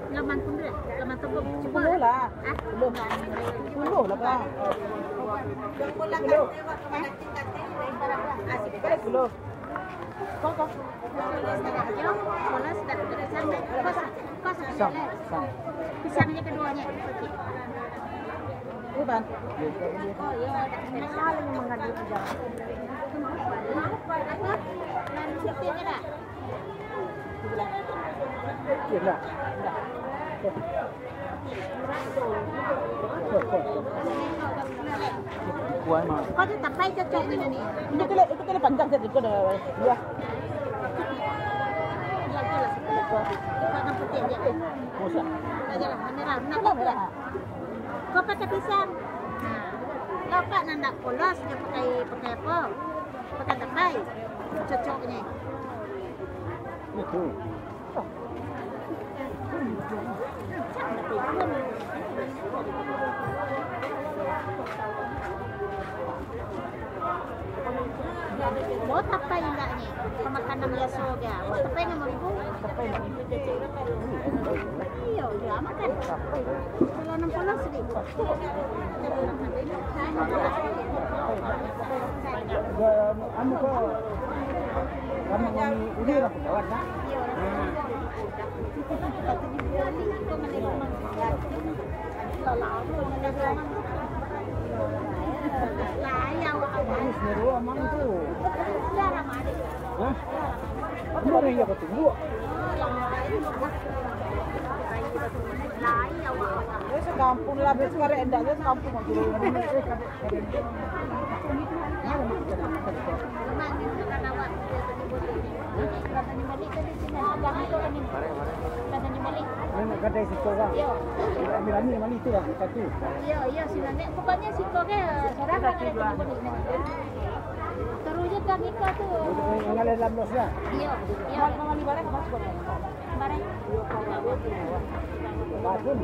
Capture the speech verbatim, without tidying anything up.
Laman pun deh, laman toko. Cubo lah. Hah? Sepuluh lah, Bang. Sepuluh. Sepuluh. Kok, kok? Pisang, pisang. Pisangnya keduanya. Ini, Bang. Oh, iya, ada. Paling mengandung udang. Lalu putihnya dah. Kuat, Mak. Kau tu tapai cocok ni, ni. Itu kena, itu kena panjang saja, itu dah. Ya. Ya, itulah. Warna putih je. Bosan. Tak adalah, merah. Nak merah. Kau pakai pisang. Nah, lapak nan ndak polos, dia pakai, pakai apa? Pakai tapai. Cocoknya. Itu. Mau tapai enggak ni? Pemakanan biasa aja. Mau tapai enam ribu? Tapai enam ribu. Iya, iya, makan. Kalau enam puluh seribu. Anu ko, kamu ngoni uli urang Kujawan, nah? Ini sendiri amang tu. Hah? Ini orang yang betul. Ya, sekampung lah, biar sekarang endak, dia sekampung aja. Ini nak gadai situ, Bang. Rami-rami mali tu, Bang, satu. Iyo, iyo, sinan. Nek, pokoknya siko ke, sorang lah, ada. Terus je kan iko tu. Yang ada dalam dos lah. Iyo, iyo. Mau, mau mali barang, Bang, boleh. Barang. Bagus.